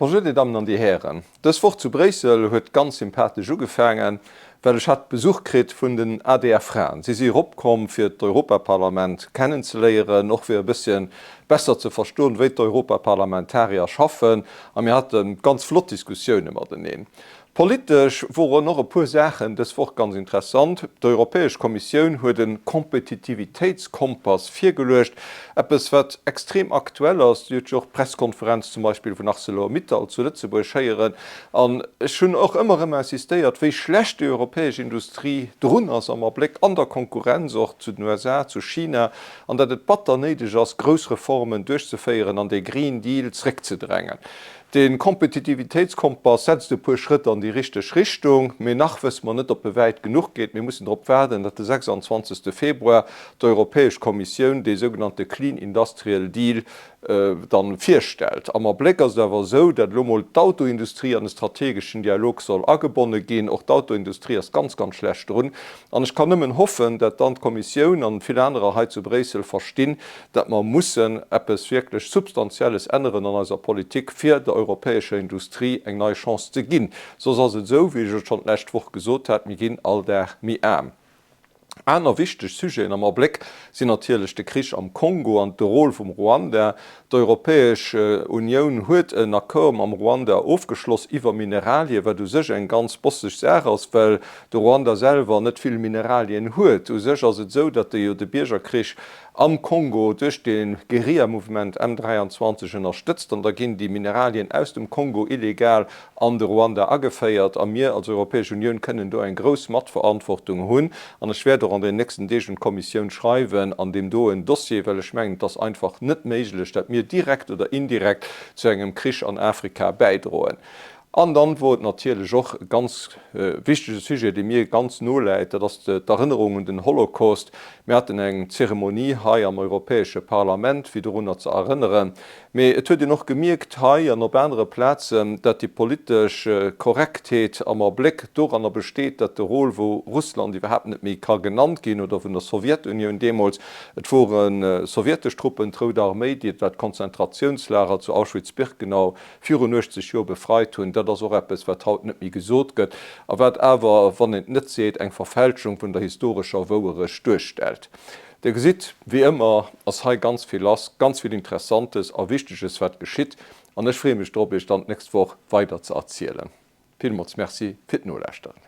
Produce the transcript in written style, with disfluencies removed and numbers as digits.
Bonjour Dir Dammen an Dir Hären. Dës Woch zu Bréissel huet ganz sympathesch ugefaangen, well ech hat Besuch kritt vun den ADR-Fraen. Si si eropkomm fir d'Europaparlament kennenzeléieren, och fir e bësschen besser ze verstoen, wéi d'Europaparlamentarier schaffen a mir hate ganz flott Diskussioune mateneen. Politesch woren och e puer Saachen dës Woch ganz interessant. D'Europäesch Kommissioun huet e Kompetitivitéitskompass virgeluecht, eppes wat extrem aktuell ass. Dir hutt jo och d'Presskonferenz zum Beispill vun Arcelor-Mittal zu Lëtzebuerg héieren. An ech hunn och ëmmer erëm insistéiert, wéi schlecht déi europäesch Industrie drun ass am Abléck an der Konkurrenz och zu den USA, zu China, an datt et batter néideg ass, grouss Reformen duerchzeféieren an dee Green Deal zréckzedrängen. De Kompetitivitéitskompass setzt e puer Schrëtt an déi richteg Richtung, mee nach wësse mer net, ob e wäit genuch geet. Mir mussen drop waarden, datt de 26. Februar d'Europäesch Kommissioun dee sougenannte Clean Industrial Deal dann virstellt. Am Abléck ass et awer esou, datt elo mol d'Autoindustrie an e strategeschen Dialog soll agebonne ginn. Och d'Autoindustrie ass ganz, ganz schlecht drun. An ech kann nëmmen hoffen, datt dann d'Kommissioun an vill anerer hei zu Bréissel verstinn, datt mer mussen eppes wierklech Substantielles änneren an eiser Politik, fir der europäescher Industrie eng nei Chance ze ginn. Soss ass et esou, wéi ech et schonn d'lescht Woch gesot hat, mir ginn all Dag méi aarm. Aner wichteg Sujeten am Abléck sinn natierlech de Krich am Kongo an de Rôle vum Ruanda. D'Europäesch Unioun huet en Accord mam Ruanda ofgeschloss iwwer Mineralien, wat u sech eng ganz bosseg Saach ass, well de Ruanda selwer net vill Mineralien huet. U sech ass et esou, datt e jo de Biergerkrich am Kongo duerch de Guerilla-Mouvement M23 ënnerstëtzt an da ginn déi Mineralien aus dem Kongo illegal an de Ruanda ageféiert a mir als Europäesch Unioun kënnen do eng grouss Matverantwortung hunn an ech wäert och an den nächsten Deeg un d'Kommissioun schreiwen an deem doen Dossier, well ech mengen et ass einfach net méiglech, dat mir direkt oder indirekt zu engem Krich an Afrika bäidroen. An dann wor et natierlech och e ganz wichtege Sujet, dee mir ganz no läit, dat ass d'Erënnerung un den Holocaust. Mir haten eng Zeremonie hei am Europäesche Parlament, fir dorunner ze erënneren. Mee et huet een och gemierkt hei an op anere Plazen, dat déi politesch Korrektheet am Abléck doranner besteet, dat de Rôle, wou Russland iwwerhaapt net méi ka genannt ginn, oder vun der Sowjetunioun deemools, et wore sowjetesch Truppen, d'Rout Arméi, déi dat Konzentratiounslager zu Auschwitz-Birkenau virun 80 Joer befreit hunn, dat ass och eppes, wat haut net méi gesot gëtt a wat awer, wann een et net seet, eng Verfälschung vun der historescher Wouerecht duerstellt. Dir gesitt, wéi ëmmer ass hei ganz vill lass, ganz vill Interessantes a Wichteges, wat geschitt, an ech freeë mech drop, Iech dann d'nächst Woch weider ze erzielen. Villmools Merci fir d'Nolauschteren.